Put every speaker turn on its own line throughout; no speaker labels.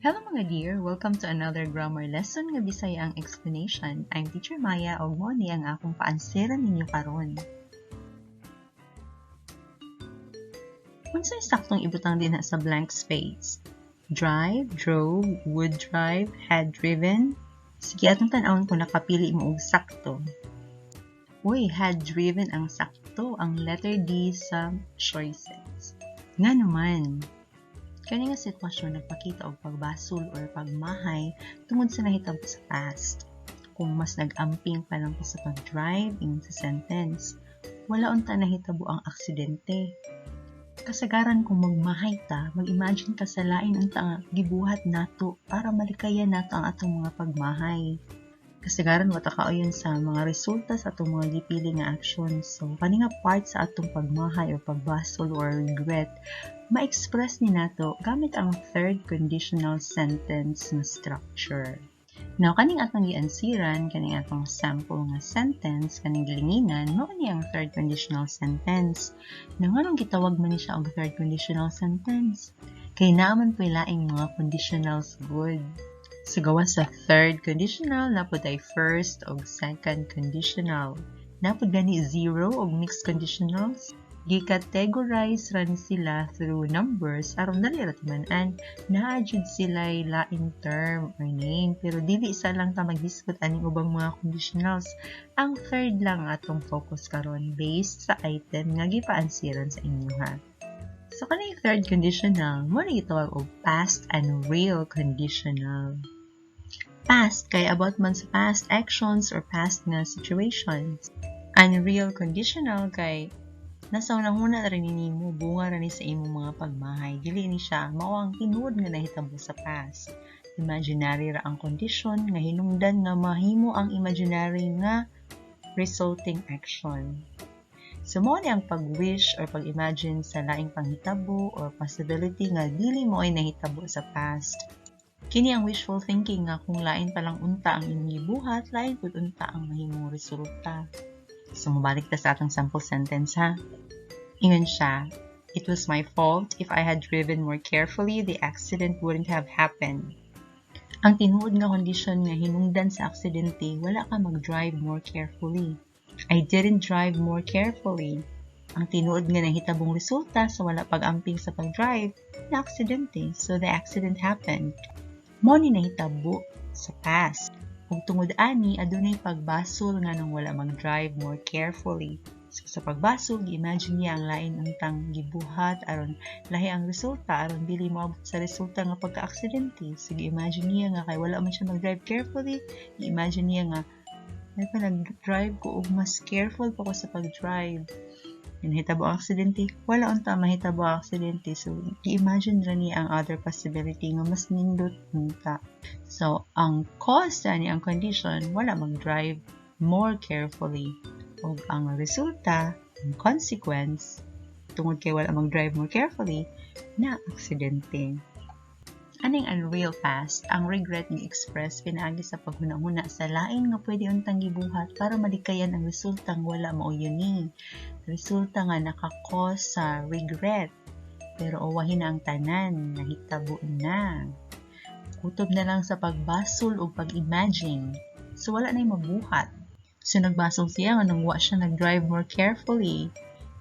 Hello, mga dear! Welcome to another grammar lesson nga Bisaya ang explanation. I'm Teacher Maya ug mao ni ang akong paanseran ninyo karon. Unsay saktong ibutang dinha sa blank space? Drive, drove, would drive, had driven? Sige, atong tan-awon kung nakapili mo og sakto. Uy, had driven ang sakto, ang letter D sa choices. Nga naman, kani nga sitwasyon nagpakita og pagbasol or pagmahay tungod sa nahitabo sa past. Kung mas nag-amping pa lang ko sa pag-drive ingon sa sentence, wala unta nahitabo ang aksidente. Kasagaran kung magmahay ta, mag-imagine ta sa lain unta nga gibuhat nato para malikayan nato ang atong mga pagmahay. Kasagaran wa ta kauyon sa mga resulta sa atong mga gipili nga actions. So kani nga part sa atong pagmahay or pagbasol or regret, ma-express ni nato gamit ang third conditional sentence nga structure. Now, kaning atong giansiran, kaning atong sample nga sentence, kaning gilinginan, mao ni ang third conditional sentence. Now, nganong gitawag man ni siya og third conditional sentence? Kay naa man po'y laing mga conditionals gud. So, gawas sa third conditional, naa pod tay first og second conditional. Naa pod gani zero og mixed conditionals. Gi-categorize ra ni sila through numbers aron dali ra timan-an. Naa jud sila'y laing term or name, pero dili sa lang ta maghisgot aning ubang mga conditionals. Ang third lang atong focus karon based sa item nga gipaansiran sa inyo ha. So kaning third conditional, mao ni gitawag og past and real conditional. Past kay about man sa past actions or past nga situations. Unreal conditional kay nasa hunahuna ra ni nimo, bunga ra ni sa imong mga pagmahay. Dili ni siya mao ang tinuod nga nahitabo sa past. Imaginary ra ang condition nga hinungdan nga mahimo ang imaginary nga resulting action. So mao ni ang pag-wish or pag-imagine sa laing panghitabo or possibility nga dili mo ay nahitabo sa past. Kini ang wishful thinking nga kung lain pa lang unta ang imong gibuhat, lain pud unta ang mahimong resulta. So mobalik ta sa atong sample sentence ha. Ingon siya, "It was my fault. If I had driven more carefully, the accident wouldn't have happened." Ang tinuod nga kondisyon nga hinungdan sa aksidente, wala ka mag-drive more carefully. I didn't drive more carefully. Ang tinuod nga nahitabong resulta sa wala pag-amping sa pag-drive, na aksidente. So the accident happened. Mao ni nahitabo sa past. Ug tungod ani, adunay pagbasol nga nung wala mag-drive more carefully. So sa pagbasol, gi-imagine niya ang lain untang gibuhat aron lahi ang resulta, aron dili moabot sa resulta nga pagka-aksidente. So gi-imagine niya nga kay wala man siya mag-drive carefully, gi-imagine niya nga ay pa nag-drive ko og mas careful pa ko sa pag-drive. Nahitabo ang aksidente, wala unta mahitabo ang aksidente. So, gi-imagine ra niya ang other possibility nga mas nindot unta. So, ang cause ani ang condition, wala mag-drive more carefully. Ug ang resulta, ang consequence, tungod kay wala mag-drive more carefully, na aksidente. Aning unreal past, ang regret gi-express pinaagi sa paghuna-huna sa lain nga pwede untang gibuhat para malikayan ang resultang wala mauyon ni. Resulta nga naka-cause sa regret. Pero uwahin na ang tanan, nahitabo na. Kutob na lang sa pagbasol o pag-imagine. So wala na'y mabuhat. So nagbasol siya nga nung wa siya nag-drive more carefully.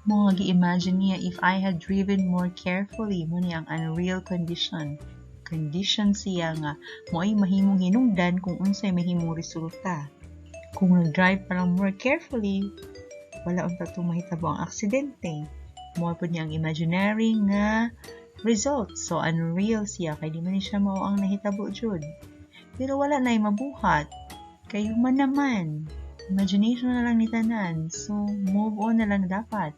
Mao gi-imagine niya, "If I had driven more carefully," mao ni ang unreal condition. Condition siya nga mo'y mahimong hinungdan kung unsay mahimong resulta. Kung nag-drive pa lang more carefully, wala unta to mahitabo ang aksidente. Mao pud niya ang imaginary nga result. So unreal siya kay di man ni siya mao ang nahitabo jud. Pero wala na'y mabuhat. Kay human naman. Imagination na lang ni tanan. So move on na lang dapat.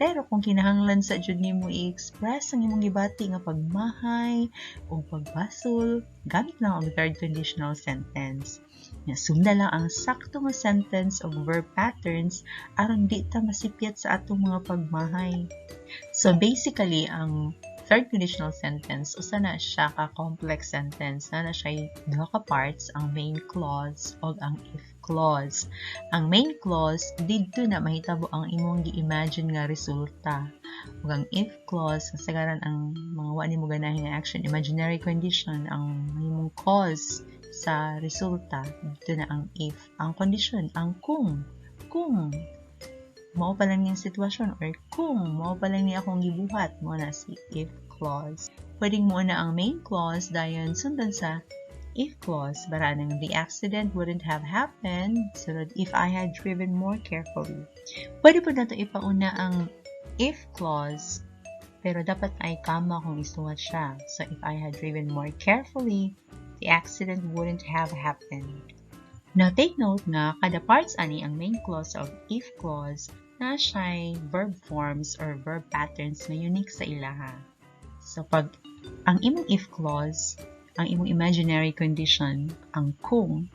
Pero kung kinahanglan sa jud nimo i-express ang imong gibati nga pagmahay o pagbasol, gamit lang ang third conditional sentence. Nya sunda lang ang sakto nga sentence og verb patterns aron di ta masipyat sa atong mga pagmahay. So basically, ang Third conditional sentence, usa na siya ka complex sentence na siya duha ka parts, ang main clause o ang if clause. Ang main clause, didto na mahitabo ang imong gi-imagine nga resulta. Ug ang if clause, kasagaran ang mga wa nimo ganahin nga action, imaginary condition, ang imong cause sa resulta, didto na ang if. Ang condition, ang kung mao pa lang ning sitwasyon or kung mao pa lang ni akong gibuhat, mao na si if clause. Pwedeng mo na ang main clause dayon sundan sa if clause. Para nang "The accident wouldn't have happened," sunod, "if I had driven more carefully." Pwede pod nato ipauna ang if clause, pero dapat ay comma kung isuwat siya. So, "If I had driven more carefully, the accident wouldn't have happened." Now, take note nga kada parts ani, ang main clause o if clause, na siya'y verb forms or verb patterns na unique sa ilaha. So, pag ang imong if clause, ang imong imaginary condition, ang kung,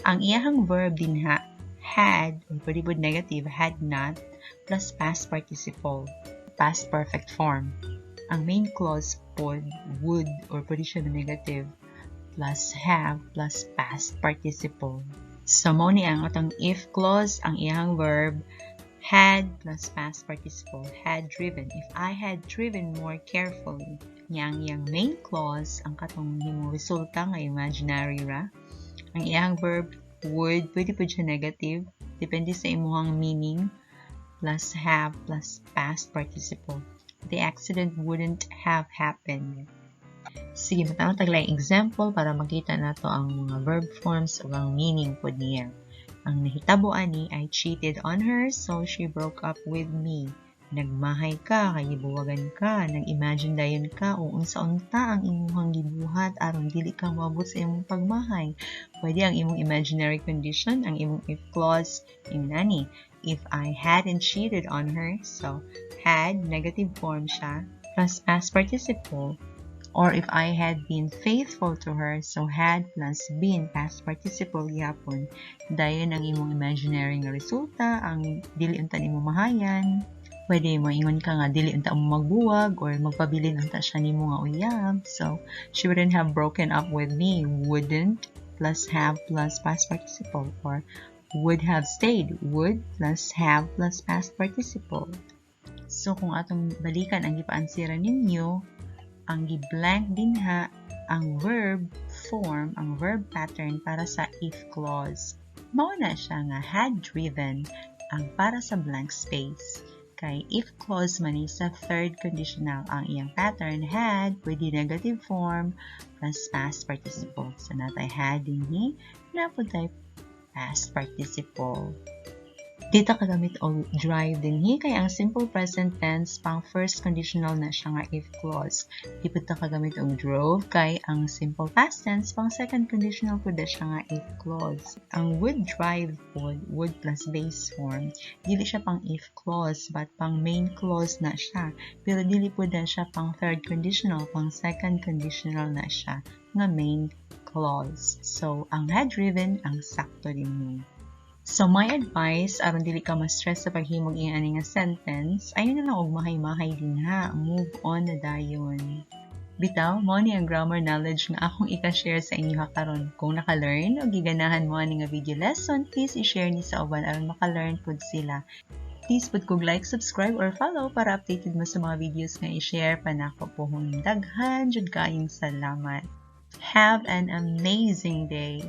ang iyahang verb dinha, had, or pwede pod negative, had not, plus past participle, past perfect form. Ang main clause pod, would, or pwede siya negative, plus have, plus past participle. So, mao ni ang atong if clause, ang iyang verb, had plus past participle, had driven. "If I had driven more carefully." Nya ang iyang main clause, ang katong himong resulta nga imaginary ra. Ang iyang verb, would, pwede pod siya negative, depende sa imuhang meaning, plus have plus past participle. "The accident wouldn't have happened." Sige, matanaw tag laing example para makita nato ang mga verb forms o ang meaning pod niya. Ang nahitabo ani, "I cheated on her, so she broke up with me." Nagmahay ka, kay gibuwagan ka, nag-imagine dayon ka kung unsa unta ang imuhang gibuhat aron dili ka moabot sa imong pagmahay. Pwede ang imong imaginary condition, ang imong if clause, ingon ani, "If I hadn't cheated on her," so had, negative form siya, plus past participle. Or "if I had been faithful to her," so had plus been, past participle gihapon. Dayon ang imong imaginary nga resulta, ang dili unta nimo mahayan. Pwede mo ingon ka nga dili unta mo magbuwag or magpabilin unta siya nimo nga uyab. So, "She wouldn't have broken up with me." Wouldn't plus have plus past participle, or "would have stayed." Would plus have plus past participle. So, kung atong balikan ang gipa-answeran ninyo, ang gi-blank dinha ang verb form, ang verb pattern para sa if clause. Mao na siya nga had driven ang para sa blank space. Kay if clause man ni sa third conditional, ang iyang pattern had, pwede negative form, plus past participle. So naa tay had dinhi, naa pod tay past participle. Di ta kagamit og drive dinhi kay ang simple present tense pang first conditional na siya nga if clause. Di pud ta kagamit og drove kay ang simple past tense pang second conditional pud na siya nga if clause. Ang would drive pod, would plus base form, dili siya pang if clause but pang main clause na siya. Pero dili pud na siya pang third conditional, pang second conditional na siya nga main clause. So, ang had driven ang sakto dinhi. So, my advice, aron dili ka ma-stress sa paghimog ing ani nga sentence, ayaw na lang og mahay-mahay dinha. Move on na dayon. Bitaw, mao ni ang grammar knowledge nga akong ika-share sa inyo karon. Kung naka-learn o giganahan mo ani nga video lesson, please i-share ni sa uban aron maka-learn pud sila. Please pud kog like, subscribe, or follow para updated mo sa mga videos nga i-share pa nako pohon. Daghan jud kaayong salamat. Have an amazing day!